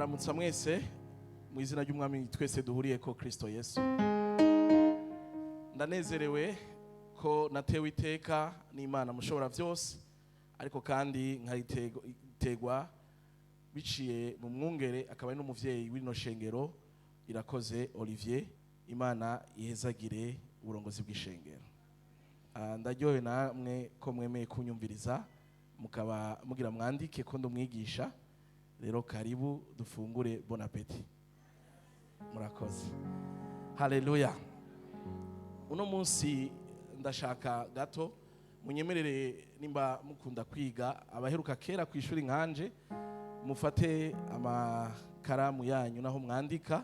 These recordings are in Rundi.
Ndabaramutsa mwese mu izina ry'umwami twese duhuriye ko Kristo Yesu. Ndanezerewe ko natewe iteka n'Imana mushobora byose, ariko kandi nkaritegwa biciye mu mwungere akaba ari n'umuvyeyi w'ino shengero Irakoze Olivier. Imana ihezagire uburongozi bw'ishengero. Ndaryohewe namwe ko mwemeye kunyumviriza, mukaba mugira mwandike ko ndumwigisha. Rero karibu dufungure, bon appétit. Murakoze. Haleluya. Uno munsi ndashaka gato munyemerere, nimba mukunda kwiga, abaheruka kera ku ishuri nkanje, mufate amakaramu yanyu naho mwandika,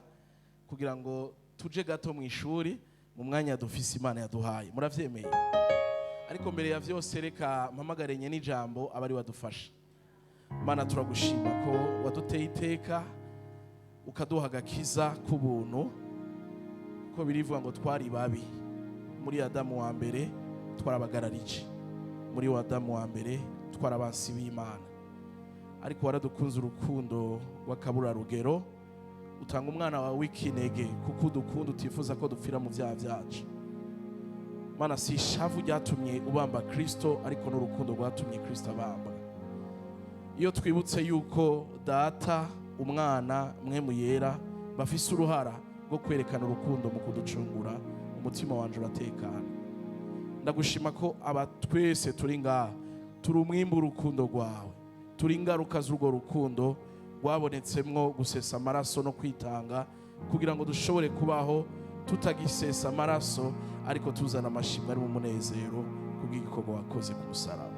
kugira ngo tuje gato mu ishuri mu mwanya dufise Imana yaduhaye. Muravyemeye? Ariko mbere ya vyose reka mpamagare nye n'ijambo abari wadufasha. Mana, turagushima ko waduteye iteka ukaduha agakiza k'ubuntu, ko birivuga ngo twari babi muri Adamu wa mbere, twarabagararije muri Adamu wa mbere, twarabansi b'Imana, ariko waradukunze urukundo rw'akaburarugero, utanga umwana wawe w'ikinege kuko udukunda, utifuza ko dupfira mu byaha byacu. Mana, si ishavu ryatumye ubamba Kristo, ariko n'urukundo rwatumye Kristo abamba. Iyo twibutse yuko Data, Umwana, Mpwemu Yera bafise uruhara rwo kwerekana urukundo mu kuducungura, umutima wanje uratekana. Ndagushima ko aba twese turi ngaha turi umwimbu urukundo rwawe, turi ingaruka z'urwo rukundo rwabonetsemwo gusesa amaraso no kwitanga, kugira ngo dushobore kubaho tutagisesa amaraso, ariko tuzana amashimwe ari mu munezero kubw'igikorwa wakoze ku musaraba.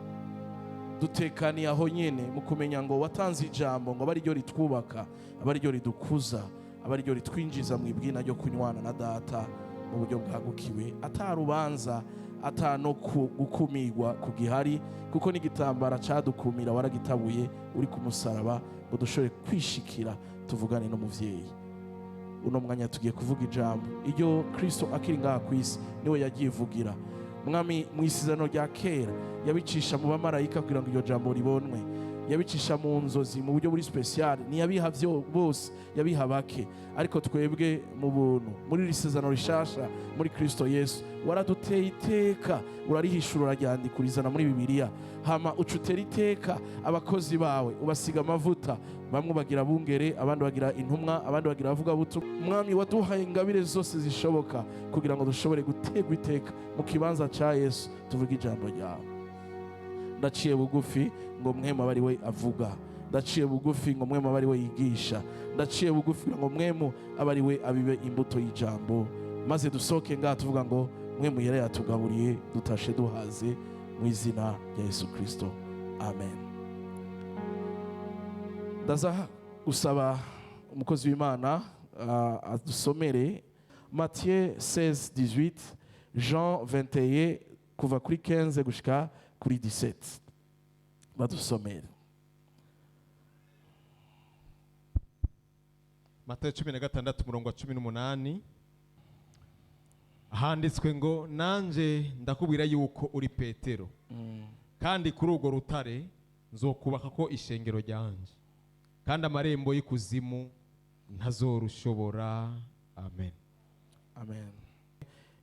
Dutekaniye aho nyene mu kumenya ngo watanze ijambo ngo abe ariryo ritwubaka, abe ariryo ridukuza, abe ariryo ritwinjiza mu ibwina ryo kunywana na Data mu buryo bwagukiwe, ata rubanza, ata no gukumirwa kugihari, kuko n'igitambara cadukumira waragitabuye uri ku musaraba, ngo dushobore kwishikira tuvugane n'umuvyeyi. Uno mwanya tugiye kuvuga ijambo iryo Kristo akiri ngaha ku isi niwe yagivugira. Mwami, mu isezerano rya kera yabicisha mu bamarayika kugira ngo iryo jambo ribonwe, yabicisha mu nzozi mu buryo buri special, ntiyabiha byo bose, yabiha bake. Ariko twebwe mu buntu muri iri sezerano rishasha muri Kristo Yesu waraduteye iteka, urarihishura, uraryandika, urizana muri Bibiliya. Hama uca utera iteka abakozi bawe, ubasiga amavuta, bamwe bagira bungere, abandi bagira intumwa, abandi bagira abavugabutumwa. Mwami, waduhaye ingabire zose zishoboka kugira ngo dushobore gutegwa iteka mu kibanza ca Yesu tuvuge ijambo ryawe. Ndaciye bugufi ngo Mpwemu abe ari we avuga, ndaciye bugufi ngo Mpwemu abe ari we yigisha, ndaciye bugufi ngo Mpwemu abe ari we abibe imbuto y'ijambo, maze dusohoke ngaha tuvuga ngo Mpwemu Yera yatugaburiye, dutashe duhaze, mu izina rya Yesu Kristo, amen. Ndaza gusaba umukozi w'Imana adusomere Matthieu 16 18, Jean 21 kuva kuri 15 gushika kuri 17, badusomere. Matayo 16 umurongo wa 18, handitswe ngo: "Nanje ndakubwira yuko uri Petero, kandi kuri urwo rutare nzokubaka ko ishengero ryanje, kandi amarembo y'ikuzimu ntazorushobora." Amen. Amen.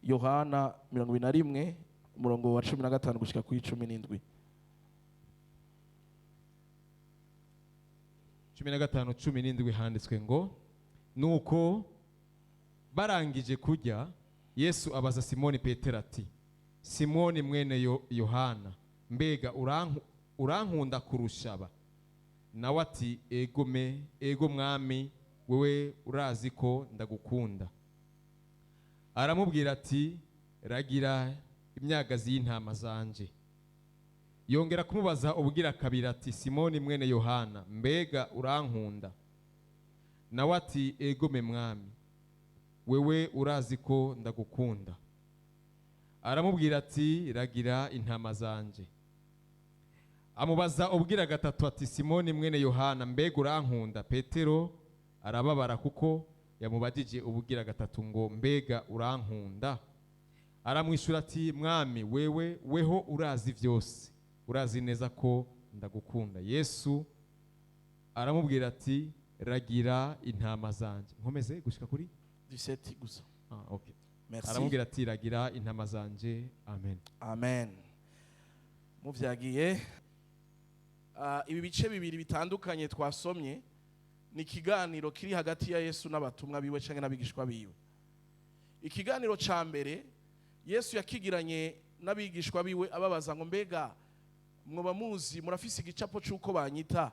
Yohana 21 umurongo wa 15 gushika kuri 17. 15 17, handitswe ngo: "Nuko barangije kurya, Yesu abaza Simoni Petero ati: 'Simoni mwene Yohana, mbega urankunda kurusha aba?' Nawe ati: 'Ego me, ego Mwami, wewe urazi ko ndagukunda.' Aramubwira ati: 'Ragira imyagazi y'intama zanje.' Yongera kumubaza ubugira kabiri ati: 'Simoni mwene Yohana, mbega urankunda?' Nawe ati: 'Egome Mwami, wewe urazi ko ndagukunda.' Aramubwira ati: 'Ragira intama zanje.' Amubaza ubwira gatatu ati: 'Simoni mwene Yohana, mbega urankunda?' Petero arababara kuko yamubajije ubugira gatatu ngo: 'Mbega urankunda?' Aramwishyura ati: 'Mwami, wewe weho urazi byose, urazi neza ko ndagukunda.' Yesu aramubwira ati: Ragira intama zanje. Nkomeze gushika kuri 17 gusa. Ah, okay. Merci. Aramubwira ati: Ragira intama zanje. Amen. Amen. Muvyagiye. Ibi bice bibiri bitandukanye twasomye ni ikiganiro kiri hagati ya Yesu n'abatumwa biwe canke n'abigishwa biwe. Ikiganiro ca mbere Yesu yakigiranye n'abigishwa biwe, ababaza ngo: Mbega mwoba muzi, murafise igicapo c'uko banyita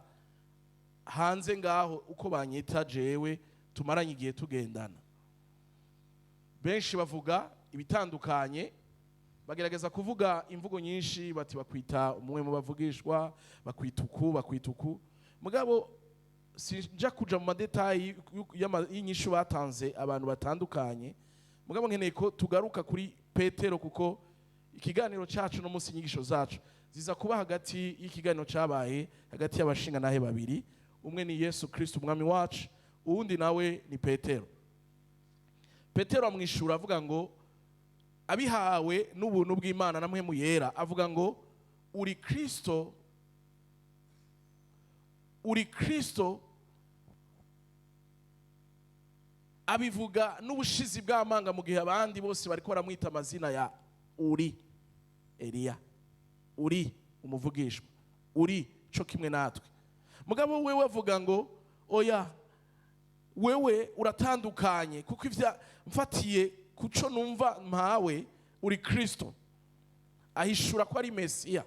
hanze ngaho, uko banyita jewe tumaranye igihe tugendana? Benshi bavuga ibitandukanye, bagerageza kuvuga imvugo nyinshi, bati bakwita umwe mu bavugishwa, bakwita uku, bakwita uku. Mugabo sinja kuja mu ma détails y'inyishu batanze abantu batandukanye. Mugabo nkeneye ko tugaruka kuri Petero, kuko ikiganiro cacu no munsi, inyigisho zacu ziza kuba hagati y'ikiganiro cabaye hagati y'abashingantahe babiri: umwe ni Yesu Kristo umwami wacu, uwundi nawe ni Petero. Petero amwishura avuga ngo, abihawe n'ubuntu bw'Imana na Mpwemu Yera, avuga ngo: Uri Kristo, uri Kristo. Abivuga n'ubushizi bw'amanga, mu gihe abandi bose bariko baramwita amazina ya uri Eliya, uri umuvugishwa, uri co kimwe natwe. Mugabo wewe avuga ngo: Oya, wewe uratandukanye, kuko ivya mfatiye kuco numva mpawe, uri Kristo. Ahishura ko ari Mesiya.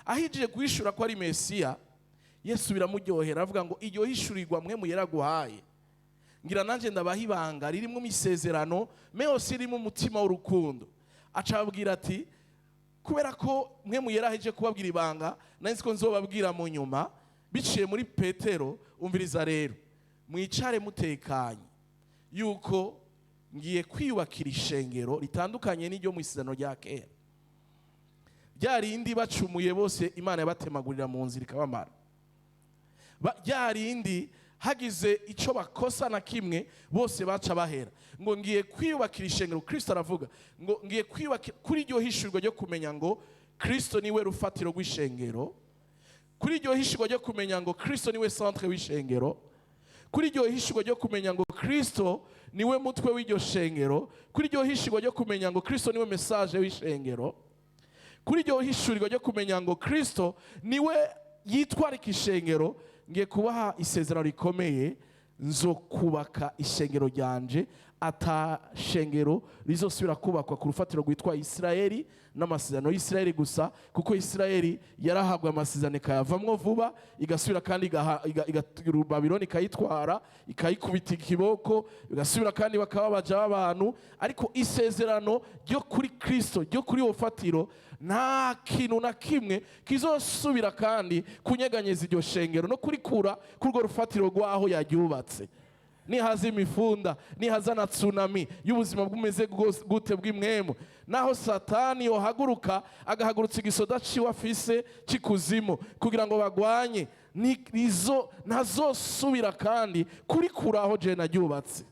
Ahijije guhishura ko ari Mesiya, Yesu biramuryohera, avuga ngo: Iryo hishurirwa Mpwemu yaraguhaye, ngira nanjye ndabaha ibanga ririmo imisezerano meyose, irimo umutima w'urukundo. Aca ababwira ati: Kubera ko Mpwemu yaraheje kubabwira ibanga nari nzi ko nzobabwira mu nyuma biciye muri Petero, umviriza rero, mwicare mutekanye, yuko ngiye kwiyubakira ishengero ritandukanye n'iryo mu isezerano rya kera, rya rindi bacumuye bose Imana yabatemagurira mu nzira ikabamara. Rya rindi hagize icyo bakosa na kimwe bose baca bahera. Ngo ngiye kwiyubakira ishengero. Kristo aravuga ngo ngiye kwiyubakira, kuri iryo hishurwa ryo kumenya ngo Kristo niwe rufatiro rw'ishengero, kuri iryo hishurwa ryo kumenya ngo Kristo niwe centre w'ishengero, kuri iryo hishurwa ryo kumenya ngo Kristo niwe mutwe w'iryo shengero, kuri iryo hishurwa ryo kumenya ngo Kristo niwe message w'ishengero, kuri iryo hishurirwa ryo kumenya ngo Kristo niwe yitwarika ishengero, ngiye kubaha isezerano rikomeye: nzo kubaka ishengero ryanje, ata shengero rizosubira kubakwa ku rufatiro rwitwa Isirayeli n'amasezerano y'Isirayeli gusa, kuko Isirayeli yarahabwa amasezerano ikayavamwo vuba, igasubira kandi Babiloni ikayitwara, ikayikubita ikiboko, igasubira kandi bakaba baja b'abantu. Ariko isezerano ryo kuri Kristo, ryo kuri uwo fatiro, nta kintu na kimwe kizosubira kandi kunyeganyeza iryo shengero no kurikura kuri urwo rufatiro rw'aho yaryubatse. Nihaza imifunda, nihaza na tsunami y'ubuzima bwumeze gute bw'imwemu, naho Satani yohaguruka agahagurutsa igisoda ciwe afise c'ikuzimu kugira ngo bagwanye, ntazosubira kandi kurikuraho je naryubatse,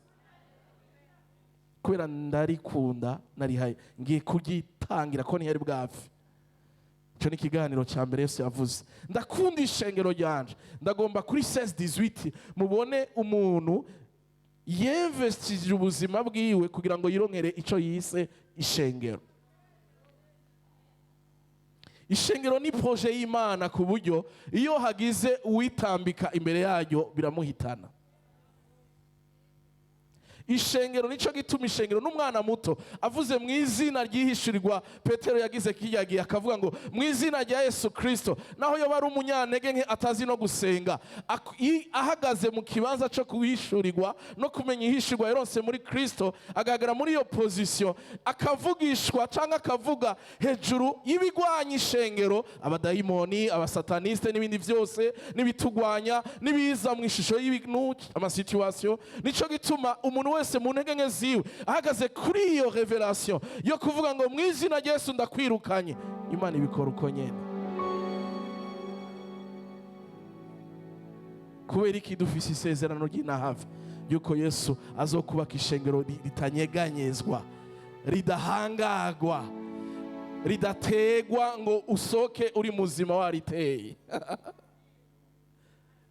kubera ndarikunda, narihaye, ngiye kuryitangira ko ntiyari bwapfe. Icyo ni ikiganiro cya mbere Yesu yavuze: Ndakunda ishengero ryanje. Ndagomba kuri 16-18 mubone umuntu yinvestije ubuzima bwiwe kugira ngo yironkere icyo yise ishengero. Ishengero ni projet y'Imana, ku buryo iyo hagize uwitambika imbere yaryo biramuhitana. Ishengero, nicyo gituma ishengero n'umwana muto avuze mu izina ryihishurirwa Petero yagize kiyagiye, akavuga ngo: Mu izina rya Yesu Kirisito, naho yoba ari umunyantege nke atazi no gusenga, ahagaze mu kibanza cyo kuhishurirwa no kumenya ihishurwa yaronse muri Kirisito, agaragara muri iyo position, akavugishwa cyangwa akavuga hejuru y'ibigwanya ishengero, abadayimoni, abasataniste n'ibindi byose n'ibitugwanya n'ibiza mu ishusho y'ibintu, ama situations. Nicyo gituma umuntu wese mu ntege nke ziwe ahagaze kuri iyo révélation yo kuvuga ngo: Mu izina rya Yesu ndakwirukanye, Imana ibikora uko nyene. Kubera iki? Dufise isezerano ry'inahave yuko Yesu azokubaka ishengero ritanyeganyezwa, ridahangagwa, ridategwa ngo usoke uri muzima wariteye.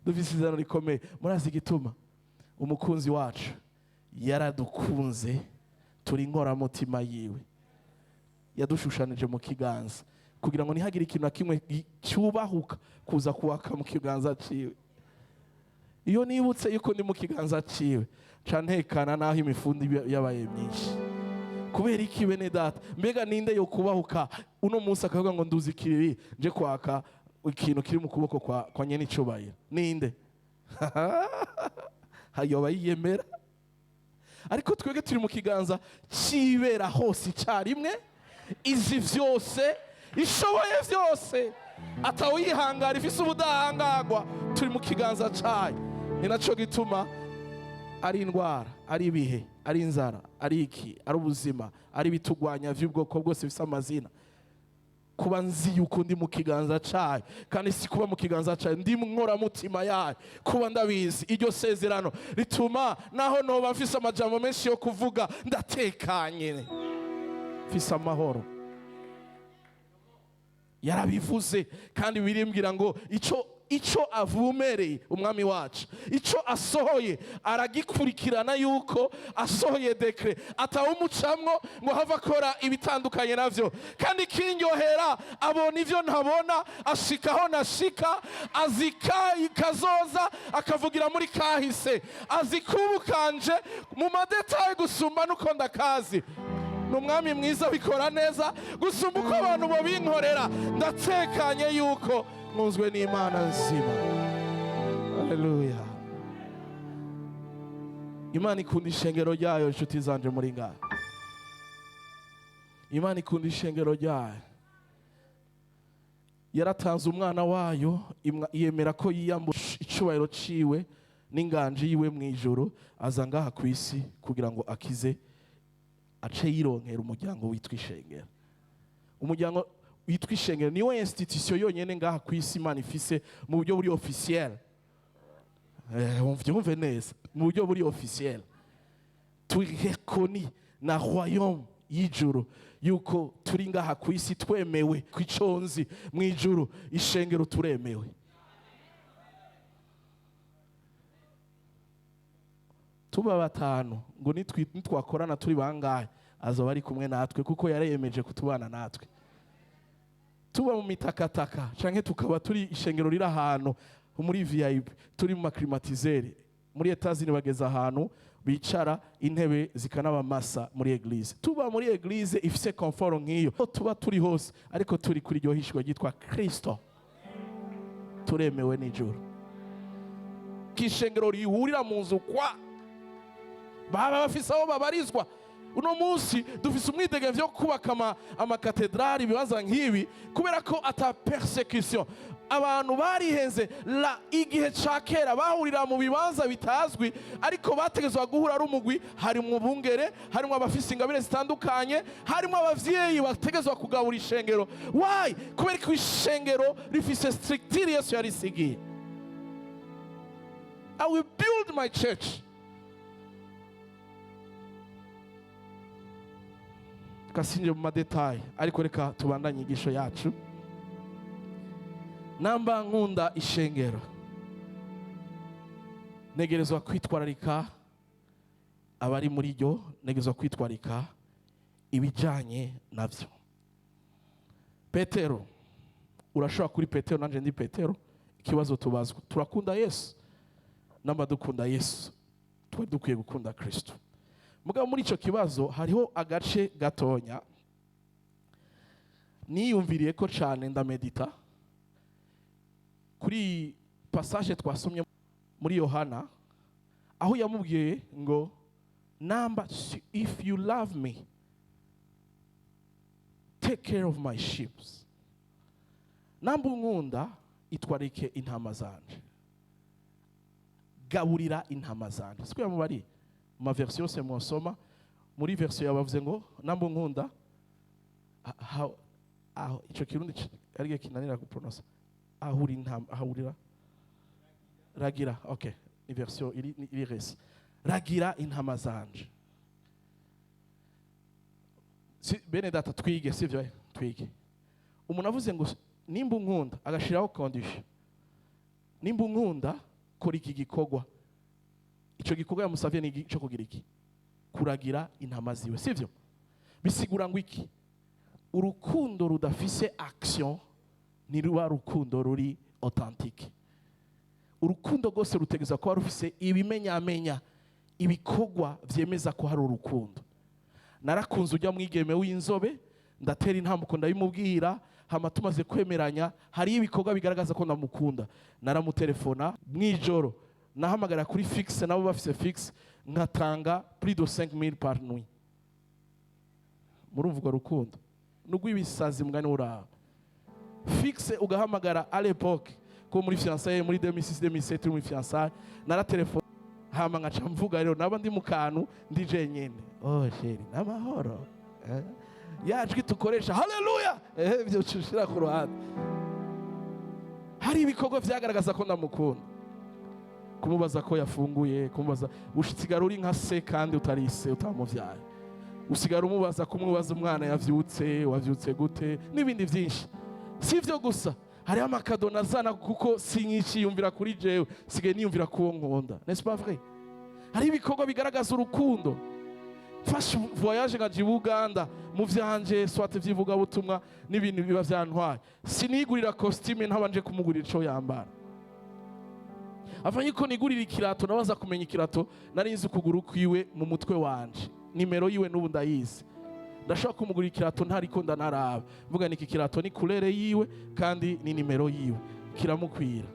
Dufise isezerano rikomeye. Murazi igituma? Umukunzi wacu yaradukunze, turi inkoramutima yiwe, yadushushanije mu kiganza kugira ngo ntihagire ikintu na kimwe cyubahuka kuza kuwaka mu kiganza ciwe. Iyo nibutse yuko ndi mu kiganza ciwe, nca ntekana naho imifundi yabaye myinshi. Kubera iki, bene data? Mbega ninde yo kubahuka uno munsi akavuga ngo nduzi ikiriri, nje kwaka ikintu kiri mu kuboko kwa nyene icubahiro? Ninde hayoba yiyemera? Ariko twebwe turi mu kiganza cibera hose icyarimwe, izi vyose, ishoboye vyose, atawuyihangara, ifise ubudahangarwa. Turi mu kiganza cayo. Ni naco gituma ari indwara, ari ibihe, ari inzara, ari iki, ari ubuzima, ari ibitugwanya vy'ubwoko bwose bifise amazina, kuba nzi yuko ndi mu kiganza cayo, kandi si kuba mu kiganza cayo, ndi nkoramutima yayo, kuba ndabizi, iryo sezerano rituma naho noba mfise amajambo menshi yo kuvuga, ndatekanye, mfise amahoro. Yarabivuze kandi birimbwira ngo ico avumereye umwami wacu, ico asohoye aragikurikirana, yuko asohoye décret atawumucamwo ngo have akora ibitandukanye navyo. Kandi kindyohera, abona ivyo ntabona, ashika aho nashika, azi kazoza, akavugira muri kahise, azi kubu kanje mu ma détails gusumba nuko ndakazi. Ni umwami mwiza, bikora neza gusumba uko abantu bobinkorera. Ndatekanye yuko nkunzwe n'Imana nzima. Haleluya! Imana ikunda ishengero ryayo. Inshuti zanje muri ngaha, Imana ikunda ishengero ryayo. Yaratanze umwana wayo, yemera ko yiyambura icubahiro ciwe n'inganji yiwe mu ijuru, aza ngaha ku isi kugira ngo akize, ace yironkera umuryango witwa ishengero. Umuryango witwa ishengero niwe institution yonyene ngaha ku isi Imana ifise mu buryo buri officiel. Wumve neza, mu buryo buri officiel turi reconnu na royaume y'ijuru yuko turi ngaha ku isi, twemewe ku iconzi mu ijuru. Ishengero turemewe. Tuba batanu ngo nitwakorana, turi bangahe, azoba ari kumwe natwe kuko yareyemeje kutubana natwe. Tuba mu mitakataka canke tukaba turi ishengero riri ahantu muri VIP, turi mu ma climatiseurs. Muri Etazini bageze ahantu bicara intebe zikanabamasa muri église. Tuba muri église ifise confort nk'iyo, tuba turi hose, ariko turi kuri iryo hishwa ryitwa Kristo, turemewe n'ijuru. Kishengero rihurira mu nzu kwa baba bafise aho babarizwa. Uno munsi dufise umwidegemvyo wo kubaka amakatedrali, ibibanza nk'ibi, kubera ko ata persécution. Abantu barihenze la igihe ca kera bahurira mu bibanza bitazwi, ariko bategezwa guhura ari umugwi, harimwo ubungere, harimwo abafise ingabire zitandukanye, harimwo abavyeyi bategezwa kugabura ishengero. Why? Kubera ko ishengero rifise structure Yesu yarisigiye: "I will build my church." Reka sinje mu ma détails, ariko reka tubandanye inyigisho yacu. Namba nkunda ishengero, ntegerezwa kwitwararika abari muri ryo, ntegerezwa kwitwararika ibijyanye nabyo. Petero, urashobora kuri Petero, nanjye ndi Petero. Ikibazo tubazwa: turakunda Yesu? Namba dukunda Yesu, twari dukwiye gukunda Kristo. Mugabo muri icyo kibazo hariho agace gatonya niyumviriye ko cyane, ndamedita kuri passage twasomye muri Yohana, aho yamubwiye ngo namba "If you love me, take care of my sheep." Namba unkunda, itwarike intama zanje, gaburira intama zanje. Siko yamubariye? Mu ma version yose mwosoma, muri version yabavuze ngo namba unkunda, aho ico kirundi ariyo kinanira gupronosa, ahuri intama, ahurira, ragira. Okay, ni version iri resi, ragira intama zanje. Si, bene data, twige, sivyo? Twige. Umuntu avuze ngo nimba unkunda, agashiraho condition, nimba unkunda. Kora iki gikorwa. Ico gikorwa yamusavye ni ico kugira iki? Kuragira intama ziwe, sivyo? Bisigura ngo iki? Urukundo rudafise action ntiruba rukundo ruri authentique. Urukundo rwose rutegerezwa kuba rufise ibimenyamenya, ibikorwa vyemeza ko hari urukundo. Narakunze ujya mwigeme w'inzobe, ndatera intambuko, ndabimubwira. Hama tumaze kwemeranya, hariyo ibikorwa bigaragaza ko ndamukunda. Naramutelefona mw'ijoro, nahamagara kuri fixe, nabo bafise fixe, nkatanga plus de 5000 par nuit. Murumva urwo rukundo nugw'ibisazi? Mugani uraba fixe ugahamagara. À l'époque ko muri fiançailles, muri 2006, 2007, turi muri fiançailles, naratelefona, hama nkaca mvuga rero naba ndi mu kantu, ndi jenyene: "Oh chéri, n'amahoro?" Eh? Ya jwi tukoresha, haleluya, ibyo ushira ku ruhande. Hari ibikorwa vyagaragaza ko ndamukunda: kumubaza ko yafunguye, kumubaza. Usigara uri nka se kandi utari se, utamuvyaye. Usigara umubaza, kumubaza umwana yavyutse, wavyutse gute, n'ibindi byinshi. Si ibyo gusa, hariho ama cadeaux nazana, kuko sinkiciyumvira kuri jewe, sigaye niyumvira kuwo nkunda, n'est-ce pas vrai? Hariho ibikorwa bigaragaza urukundo. Mfashe voyage nkaja i Buganda mu vyanje, soit vy'ivugabutumwa n'ibintu biba vyantwaye, sinigurira costume ntabanje kumugurira ico yambara. Avanye ko nigurira ikirato, nabanza kumenya ikirato. Nari nzi ukuguru kwiwe mu mutwe wanje, nimero yiwe n'ubu ndayizi. Ndashobora kumugurira ikirato ntariko ndanaraba, mvuga ni iki kirato ni couleur yiwe kandi ni nimero yiwe, kiramukwira.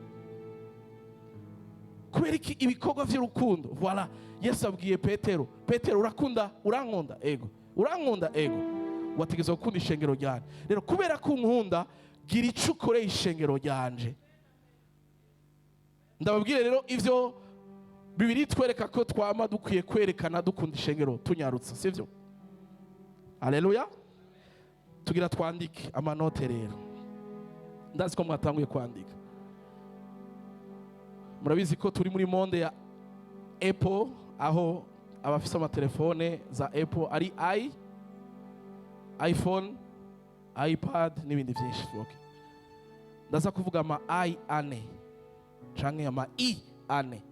Kubera iki? Ibikorwa vy'urukundo. Voilà, Yesu abwiye Petero: "Petero, urakunda, urankunda? Ego. Urankunda? Ego. Wategezwa gukunda ishengero ryanje. Rero kubera ko unkunda, gira ico ukoreye ishengero ryanje." Ndababwire rero ivyo Bibiri twereka ko twama dukwiye kwerekana dukunda ishengero. Tunyarutse, sivyo? Haleluya. Tugira twandike ama notes rero. Ndazi ko mwatanguye kwandika. Murabizi ko turi muri monde ya Apple, aho abafise amatelefone za Apple ari iPhone, iPad n'ibindi byinshi. Okay. Ndaza kuvuga ama i ane canke ama i ane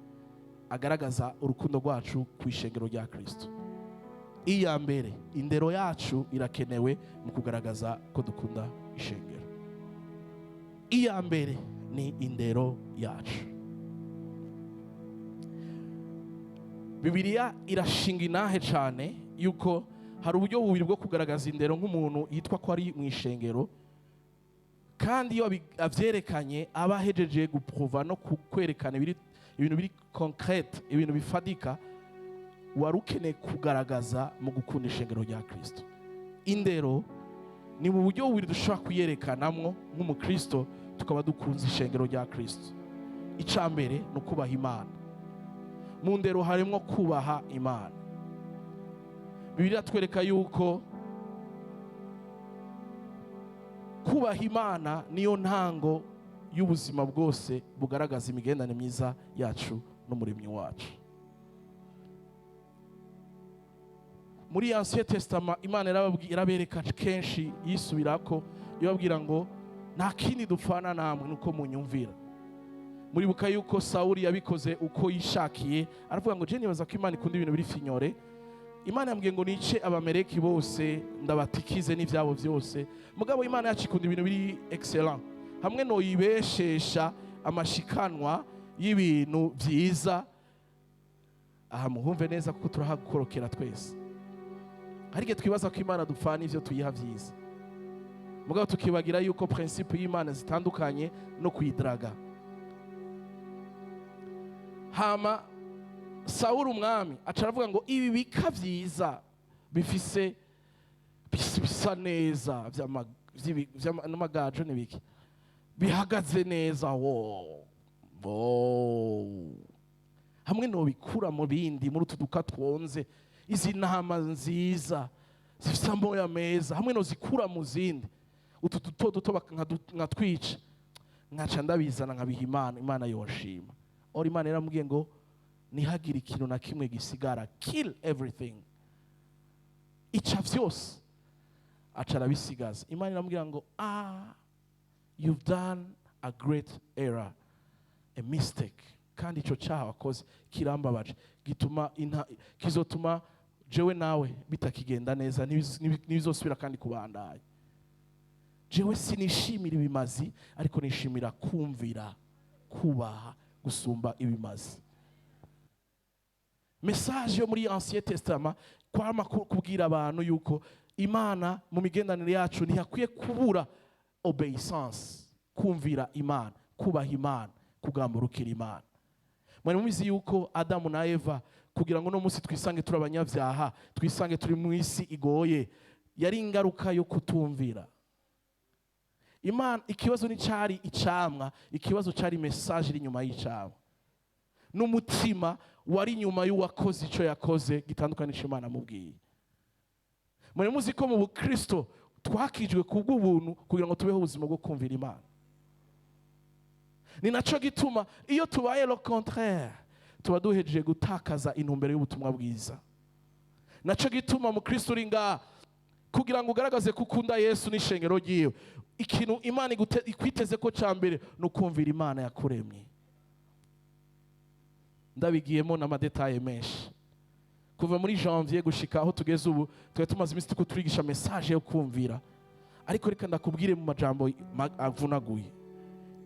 agaragaza urukundo rwacu ku ishengero rya Kristo. Iya mbere, indero yacu irakenewe mu kugaragaza ko dukunda ishengero. Iya mbere ni indero yacu. Bibiliya irashinga inahe cyane yuko hari uburyo bubiri bwo kugaragaza indero nk'umuntu yitwa ko ari mu ishengero, kandi iyo avyerekanye aba ahejeje guprouva no kwerekana ibintu biri concrète, ibintu bifatika wari ukeneye kugaragaza mu gukunda ishengero rya Kristo. Indero ni mu buryo bubiri dushobora kuyerekanamwo nk'umukristo tukaba dukunze ishengero rya Kristo. Icya mbere ni ukubaha Imana. Mu ndero harimo kubaha Imana. Bibiliya twereka yuko kubaha Imana niyo ntango y'ubuzima bwose bugaragaza imigenderanire myiza yacu n'Umuremyi wacu. Muri Ancien Testament, Imana irabereka kenshi, yisubirako ibabwira ngo nta kindi dupfana namwe nuko munyumvira. Muribuka yuko Sawuli yabikoze uko yishakiye, aravuga ngo je nibaza ko Imana ikunda ibintu biri finyore. Imana yambwiye ngo nice Abamereki bose, ndabatikize n'ivyabo byose, mugabo Imana yacu ikunda ibintu biri excellent, hamwe noyibeshesha amashikanwa y'ibintu vyiza. Aha muhumve neza, kuko turahakorokera twese. Hari igihe twibaza ko Imana dupfana ivyo tuyiha vyiza, mugabo tukibagira yuko principe y'Imana zitandukanye no kuyidraga. Hama Sawuli umwami aca aravuga ngo ibi bika vyiza bifise bisa neza n'amagajo n'ibiki bihagaze neza, wo wo hamwe nobikura mu bindi, muri utu duka twonze, izi ntama nziza zifise amoya meza, hamwe nozikura mu zindi, utu duto duto nkatwica, nkaca ndabizana nkabiha Imana, Imana yonshima. Ora Imana yaramubwiye ngo ntihagire ikintu na kimwe gisigara, kill everything, ica vyose. Aca arabisigaza. Imana iramubwira ngo: "Ah, you've done a great error, a mistake." Kandi ico cyaha wakoze kirambabaje, gituma inta kizotuma jewe nawe bitakigenda neza, ntibizosubira kandi kubandanya. Jewe sinishimira ibimazi, ariko nishimira kumvira, kubaha gusumba ibimazi. Message yo muri Ancien Testament kwama kubwira abantu yuko Imana mu migenderanire yacu ntihakwiye kubura obéissance, kumvira Imana, kubaha Imana, kugamburukira Imana. Mwari mubizi yuko Adamu na Eva, kugira ngo uno munsi twisange turi abanyabyaha, twisange turi mu isi igoye, yari ingaruka yo kutumvira Imana? Ikibazo nticyari icamwa, ikibazo cyari message iri inyuma y'icamwa n'umutima wari inyuma y'uwakoze icyo yakoze gitandukanije Imana amubwiye. Muri muzi ko mu bukristo twakijwe kubw'ubuntu kugira ngo tubeho ubuzima bwo kumvira Imana. Ni nacyo gituma iyo tubaye le contraire, tuba duhejeje gutakaza intumbero y'ubutumwa bwiza. Nacyo gituma mu Kristo uri ngaha, kugira ngo ugaragaze ko ukunda Yesu n'ishengero ryiwe, ikintu Imana ikwiteze ko cya mbere ni ukumvira Imana yakuremye. Ndabigiyemo n'ama détails menshi. Kuva muri janvier gushika aho tugeze ubu, twari tumaze iminsi turiko turigisha message yo kumvira. Ariko reka ndakubwire mu majambo avunaguye.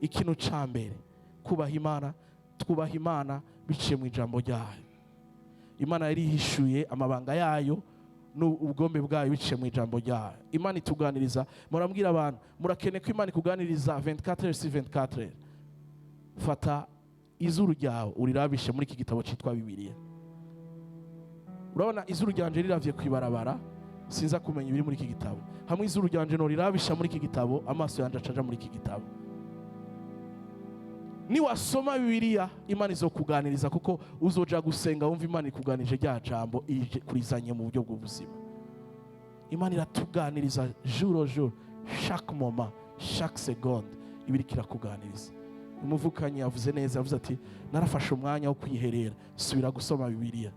Ikintu ca mbere, kubaha Imana. Twubaha Imana biciye mu ijambo ryayo. Imana yari yihishuye amabanga yayo n'ubugombe bwayo biciye mu ijambo ryayo. Imana ituganiriza. Murambwira abantu, murakeneye ko Imana ikuganiriza 24 heures sur 24 heures. Fata izuru ryawe urirabishe muri iki gitabo cyitwa Bibiliya. Urabona izuru ryanje riravye kwibarabara, sinza kumenya ibiri muri iki gitabo. Hamwe izuru ryanje no rirabisha muri iki gitabo, amaso yanje acaja muri iki gitabo. Niwasoma Bibiliya, Imana izokuganiriza, kuko uzoja gusenga wumva Imana ikuganirije rya jambo ije kurizanye mu buryo bw'ubuzima. Imana iratuganiriza jour au jour, chaque moment, chaque seconde iba iriko irakuganiriza. Umuvukanyi yavuze neza, yavuze ati: "Narafashe umwanya wo kwiherera, subira gusoma Bibiliya."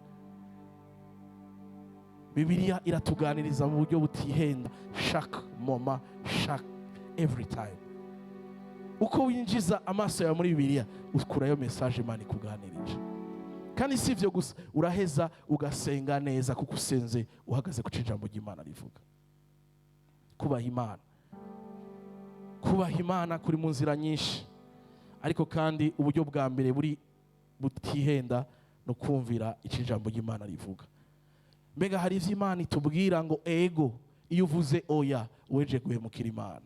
Bibiliya iratuganiriza mu buryo butihenda, chaque moment, chaque every time. Uko winjiza amaso yawe muri Bibiliya, ukurayo message Imana ikuganirije. Kandi si ibyo gusa, uraheza ugasenga neza, kuko usenze uhagaze ku ijambo ry'Imana rivuga. Kubaha Imana, kubaha Imana kuri mu nzira nyinshi, ariko kandi uburyo bwa mbere buri butihenda no kumvira icyo ijambo ry'Imana rivuga. Mbega hari ivyo Imana itubwira ngo ego, iyo uvuze oya weje guhemukira Imana?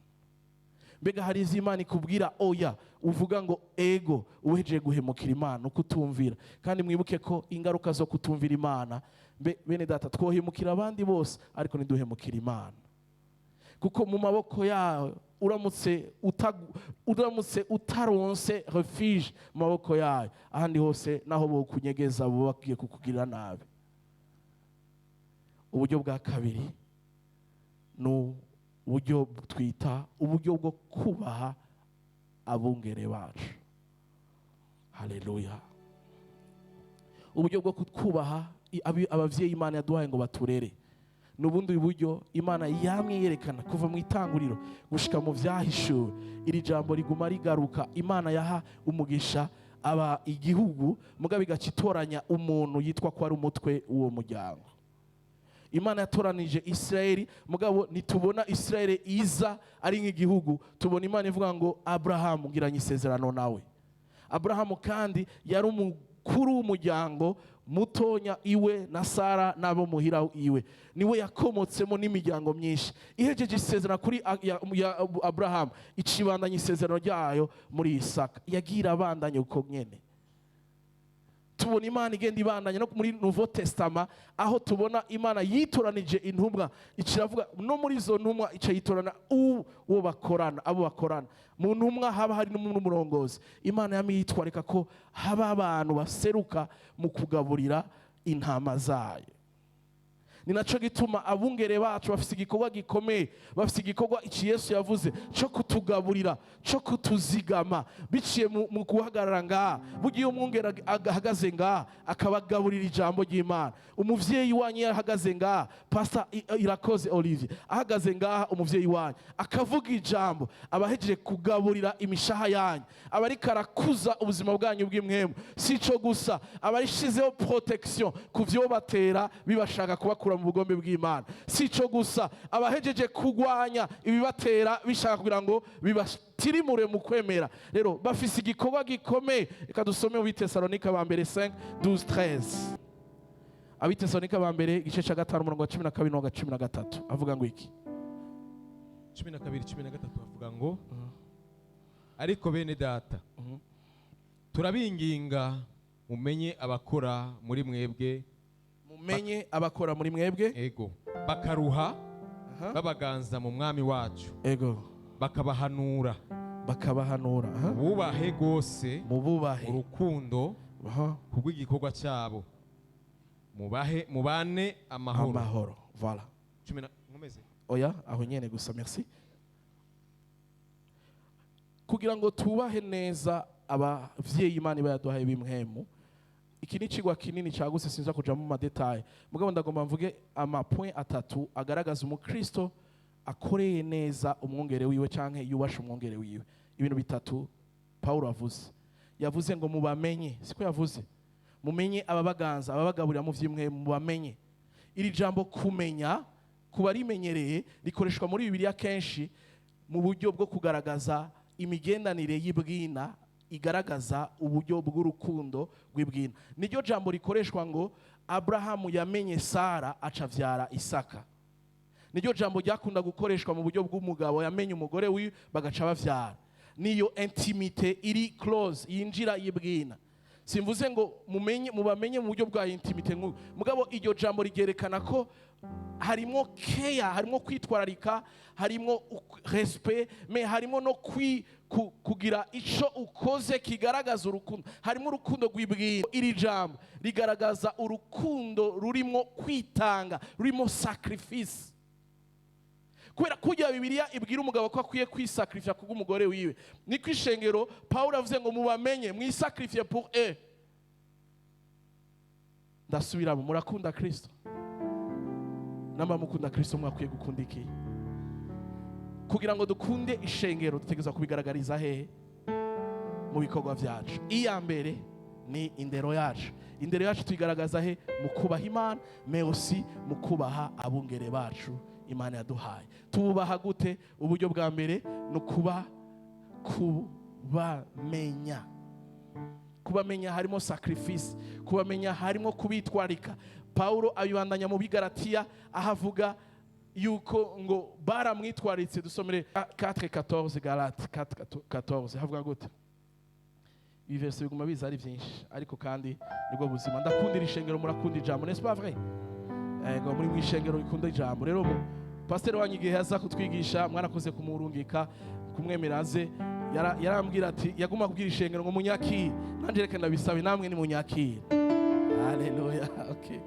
Mbega hari ivyo Imana ikubwira oya, uvuga ngo ego, uhejeje guhemukira Imana, ukutumvira? Kandi mwibuke ko ingaruka zo kutumvira Imana, bene data, twohemukira abandi bose ariko ntiduhemukira Imana, kuko mu maboko yayo, uramutse utaronse refuge mu maboko yayo, ahandi hose naho bokunyegeza bo bagiye kukugirira nabi. Uburyo bwa kabiri ni uburyo twita uburyo bwo kubaha abungere bacu. Haleluya! Uburyo bwo kubaha abavyeyi Imana yaduhaye ngo baturere ni ubundi buryo Imana yamwe yerekana kuva mu itanguriro gushika mu Vyahishuwe. Iri jambo riguma rigaruka. Imana yaha umugisha aba igihugu, mugabo igaca itoranya umuntu yitwa ko ari umutwe w'uwo muryango. Imana yatoranije Isirayeli, mugabo ntitubona Isirayeli iza ari nk'igihugu. Tubona Imana ivuga ngo: "Aburahamu, ngiranye isezerano nawe." Aburahamu kandi yari umukuru w'umuryango mutonya, iwe na Sara n'abo muhira iwe, niwe yakomotsemo n'imiryango myinshi. Ihejeje isezerano kuri ya Aburahamu, icibandanya isezerano ryayo muri Isaka. Yagiye irabandanya uko nyene. Tubona Imana igenda ibandanya no muri Nouveau Testament, aho tubona Imana yitoranije intumwa, iciravuga no muri izo ntumwa ica yitorana uwo bakorana, abo bakorana. Mu ntumwa haba hari n'umurongozi. Imana yamye yitwarika ko haba abantu baseruka mu kugaburira intama zayo. Ni naco gituma abungere bacu bafise igikorwa gikomeye, bafise igikorwa iki Yesu yavuze cyo kutugaburira, cyo kutuzigama biciye mu guhagarara ngaha. Burya iyo umwungere ahagaze ngaha akabagaburira ijambo ry'Imana, umuvyeyi wanyu iyo ahagaze ngaha, Pastor Irakoze Olivier ahagaze ngaha, umuvyeyi wanyu akavuga ijambo, aba ahejeje kugaburira imishaha yanyu, aba ariko arakuza ubuzima bwanyu bw'impwemu. Si ico gusa, aba arishizeho protection ku vyobatera bibashaka kubakura mu bugombe bw'Imana. Si ico gusa, aba ahejeje kugwanya ibibatera bishaka kugira ngo bibatirimure mu kwemera. Rero bafise igikorwa gikomeye. Reka dusome mu Bitesalonika ba mbere 5 12 13. Abitesalonika ba mbere, igice ca 5, umurongo wa 12 n'uwa 13, avuga ngo iki? 12, 13, bavuga ngo: "Ariko bene data, turabinginga mumenye abakora muri mwebwe." Mumenye abakora muri mwebwe. Ego, "bakaruha, babaganza mu Mwami wacu, bakabahanura." Bakabahanura. "Bubahe rwose Mububahe. urukundo kubw'igikorwa cyabo. Mubahe, mubane amahoro." Amahoro, voilà. Cumi na nkomeze? Oya, aho nyene gusa, merci. Kugira ngo tubahe neza abavyeyi Imana iba yaduhaye b'impwemu, iki ni icigwa kinini cagutse, sinza kuja mu ma détails, mugabo ndagomba mvuge ama points atatu agaragaza umukristo akoreye neza umwungere wiwe canke yubasha umwungere wiwe. Ibintu bitatu Paulo avuze. Yavuze ngo mubamenye, siko yavuze? Mumenye ababaganza, ababagaburira mu vy'impwemu, mubamenye. Iri jambo kumenya, ku barimenyereye, rikoreshwa muri Bibiliya kenshi mu buryo bwo kugaragaza imigendanire y'ibwina, igaragaza uburyo bw'urukundo rw'ibwina. Niryo jambo rikoreshwa ngo Aburahamu yamenye Sara aca avyara Isaka. Niryo jambo ryakunda gukoreshwa mu buryo bw'umugabo yamenye umugore wiwe bagaca bavyara. Niyo intimité iri close yinjira y'ibwina. Simvuze ngo mumenye, mubamenye mu buryo bwa intimité nk'ubu, mugabo iryo jambo rigerekana ko harimo care, harimo kwitwararika, harimo respect, mais harimo no kugira ico ukoze kigaragaza urukundo, harimo urukundo rw'ibwina. Iri jambo rigaragaza urukundo rurimo kwitanga, rurimo sacrifice, kubera kurya Bibiliya ibwira umugabo ko akwiye kwisacrifier kubw'umugore wiwe, niko ishengero Pawulo avuze ngo mubamenye, mwisacrifier pour eux. Ndasubiramo: murakunda Kristo? Namba mukunda Kristo, mwakwiye gukunda iki? Kugira ngo dukunde ishengero, dutegerezwa kubigaragariza hehe? Mu bikorwa byacu. Iya mbere ni indero yacu. Indero yacu tuyigaragaza he? Mu kubaha Imana, mais aussi mu kubaha abungere bacu Imana yaduhaye. Tububaha gute? Uburyo bwa mbere ni ukuba kubamenya. Kubamenya harimo sacrifice, kubamenya harimo kubitwarika. Paulo abibandanya mu Bigaratiya, aho avuga yuko ngo baramwitwaritse. Dusomere 4:14, Galate 4:14. Havuga gute? Ibi verse biguma biza ari byinshi, ariko kandi nibwo buzima. Ndakundira ishengero, murakunda ijambo, n'est-ce pas vrai? Ego, muri mu ishengero rikunda ijambo. Rero pasiteri wanyu igihe yaza kutwigisha, mwarakoze kumurungika, kumwemera aze. Yarambwira ati, yaguma kubwira ishengero ngo munyakire. Nanje reka ndabisabe, namwe ni munyakire. Haleluya. Okay,